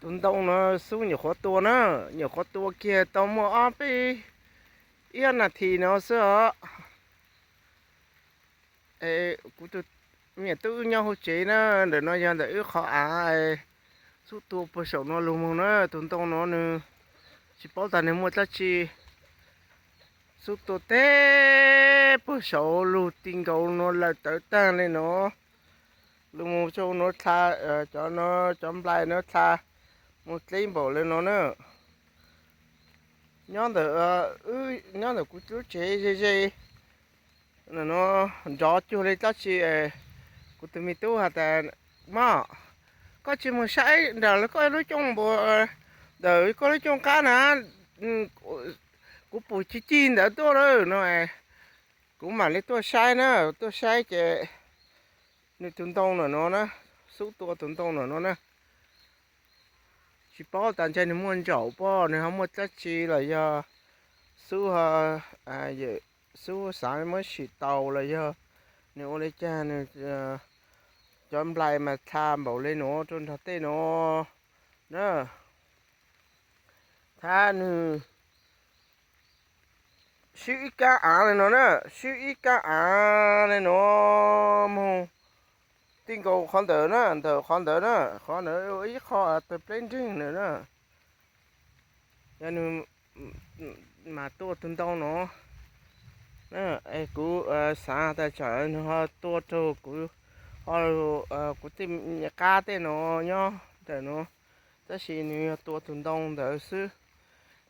Tus ntoo no xub nyuam qhuav tua na, nyuam qhuav tua kiag tau muaj ob peb, ib ob nas this no xwb os. Kuv tus me nyuam tub wb nyob hauv tsev na, ntawm no yog ntawm wb qhov av, xub tua puag saum no lug moog na. Tus ntoo no nws tsis paub tas nws muaj dab tsi, xub tua teb puag saum lug ti nkaus no lawm tawv taag le no, lug moog rau no dlha, cov no, cov nplai no dlha moog dleb npaum le no na. Nyob ntawm, nyob ntawm kuv lub tsev ze ze no, nrov cuag le dab tsi. Kuv tus me tub has tas, Mog, koj tsis moog saib nram koj lub cooj npua, ntawm koj lub cooj qab na, kuv pum cig cig ntawd tuaj lawm no. Kuv mam li tuaj saib na, tuaj saib ces nws tus ntoo ntawm no na, xub tua tus ntoo ntawm no na. Tsis paub tas ntshe nws muaj ntsaum pob, nws ho muaj dab tsi los yog xub, xub xav muab sim tau los yog nws ua li cas nws, cov nplai mas dlha npaum le nuav rau nrog tej nuav na. Thab nws swb ib kaab av le nuav na, swb ib kaab av le nuav moog ti nkaus qhov ntawd na, ntawm qhov ntawd na, qhov ntawd ua ib qho tawg pleb nreeg ntawd na. Yog nws mas tua tus ntoo no, es kuv xav tas tsam nws ho tua rau kuv, ho kuv tej qab tej no nyob ntawm no, tab sis nws yog tua tus ntoo ntawd xwb.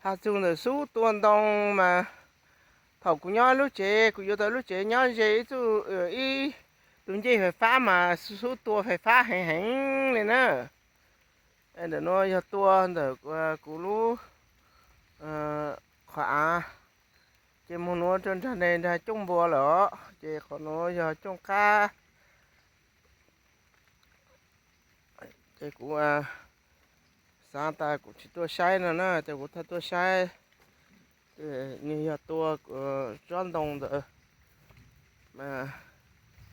Has txug ntawm xub tua ntoo mas thaum kuv nyob lub tsev, kuv yuav tau lub tsev nyob ze ib txuj, ib tug ncej fais fab mas xub tua fais fab heev heev li na. Ntawm nuav yog tua ntawm kuv lub qhov av, ces moog nuav rau nrag ne nrag cooj npua lawm os, ces qhov nuav yog cooj qab. Ces kuv xav tas kuv tsis tuaj saib no na, ces kuv txhaj tuaj saib. Nws yog tua tsob ntoo ntawd mas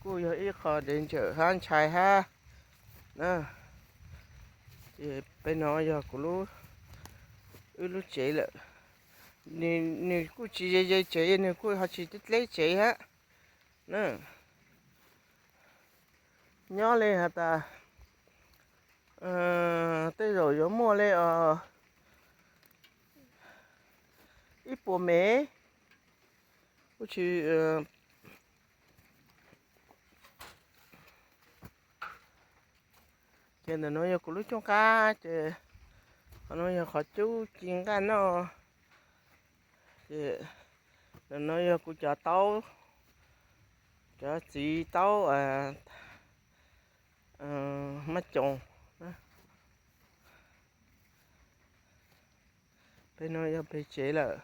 kuj yog ib qho dev ntsawm hab ntshai hab na. Ces peb no yog kuv lub, wb lub tsev lawm. Nws kuj tsis ze ze tsev, nws kuj ho tsis dleb tsev hab na. Nyob li has tas tej zaum yuav muaj li ib puas mev, kuj tsis. Ces ntawm nuav yog kuv lub cooj qab, ces qhov nuav yog qhov cub ci nqaj noj. Ces ntawm nuav yog kuv cov taub, cov txiv taub mab coos. Peb nuav yog peg tsev lawm.